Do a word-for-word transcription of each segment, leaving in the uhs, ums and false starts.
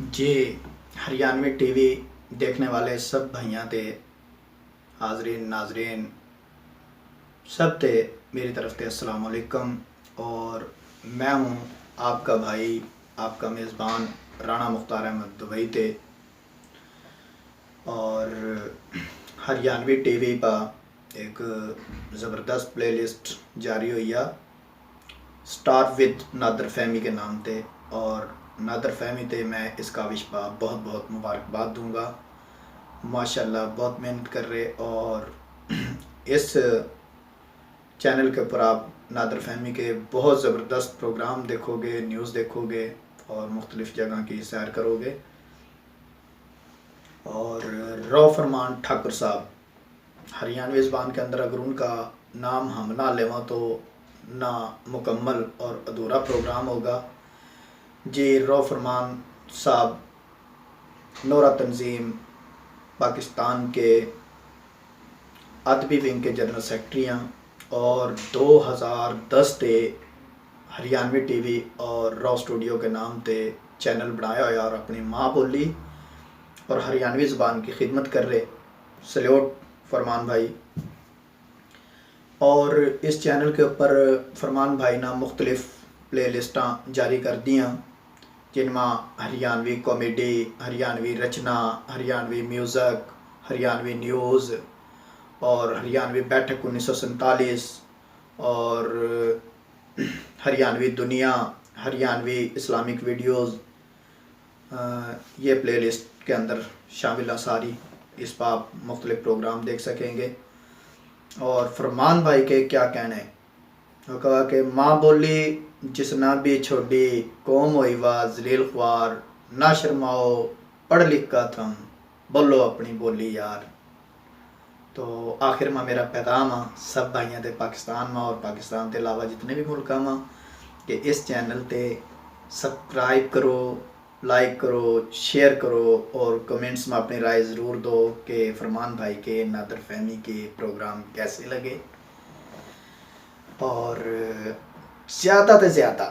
जी, हरियाणवी टीवी देखने वाले सब भाइयां ते, हाजरीन नाजरीन, सब ते मेरी तरफ ते अस्सलाम वालेकुम। और मैं हूं आपका भाई, आपका मेज़बान राणा मुख्तार अहमद दुबई ते। और हरियाणवी टीवी पा एक ज़बरदस्त प्लेलिस्ट जारी हुई है, स्टार विद नादर फहमी के नाम ते। और नादर फहमी ते मैं इस काविश पा बहुत बहुत मुबारकबाद दूंगा। माशाल्लाह, बहुत मेहनत कर रहे। और इस चैनल के ऊपर आप नादर फहमी के बहुत ज़बरदस्त प्रोग्राम देखोगे, न्यूज़ देखोगे और मुख्तलिफ जगह की सैर करोगे। और रौ फरमान ठाकुर साहब, हरियाणवी ज़बान के अंदर अगर उनका नाम हम ना लेवा तो ना मुकम्मल और अधूरा प्रोग्राम होगा। जी, रौ फरमान साहब नोरा तंजीम पाकिस्तान के अदबी विंग के जनरल सेक्रेटरी हैं और दो हज़ार दस ते हरियाणवी टीवी और रॉ स्टूडियो के नाम ते चैनल बनाया होया और अपनी माँ बोली और हरियाणवी ज़बान की खिदमत कर रहे। सल्यूट फरमान भाई। और इस चैनल के ऊपर फरमान भाई ने मुख्तलिफ प्लेलिस्टां जारी कर दियां, जिनमें हरियाणवी कॉमेडी, हरियाणवी रचना, हरियाणवी म्यूज़िक, हरियाणवी न्यूज़ और हरियाणवी बैठक उन्नीस सौ सैंतालीस और हरियाणवी दुनिया, हरियाणवी इस्लामिक वीडियोज़, अ, ये प्लेलिस्ट के अंदर शामिल हैं सारी। इस पर आप मुख्तलिफ प्रोग्राम देख सकेंगे। और फरमान भाई के क्या कहने, वो कहा कि माँ बोली जिसना भी छोड़ी, कौम होई वा जलील ख्वार, ना शर्माओ, पढ़ लिख का थम, बोलो अपनी बोली यार। तो आखिर में मेरा पैगाम है सब भाइयों ते पाकिस्तान में और पाकिस्तान के अलावा जितने भी मुल्क में कि इस चैनल ते सब्सक्राइब करो, लाइक करो, शेयर करो और कमेंट्स में अपनी राय ज़रूर दो कि फरमान भाई के नादर फहमी के प्रोग्राम कैसे लगे। और ज़्यादा से ज़्यादा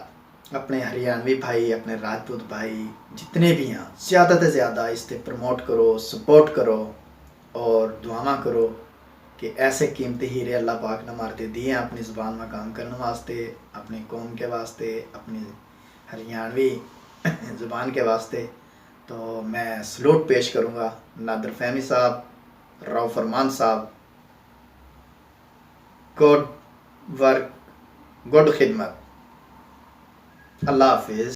अपने हरियाणवी भाई, अपने राजपूत भाई जितने भी हैं, ज़्यादा से ज़्यादा इस ते प्रमोट करो, सपोर्ट करो और दुआवां करो कि ऐसे कीमती हीरे अल्लाह पाक ने मारे ते दिए हैं अपनी ज़ुबान में काम करने वास्ते, अपनी कौम के वास्ते, अपनी हरियाणवी ज़ुबान के वास्ते। तो मैं सलूट पेश करूँगा नादर फहमी साहब, राव फरमान साहब। गुड वर्क, गुड खिदमत। अल्लाह हाफिज़।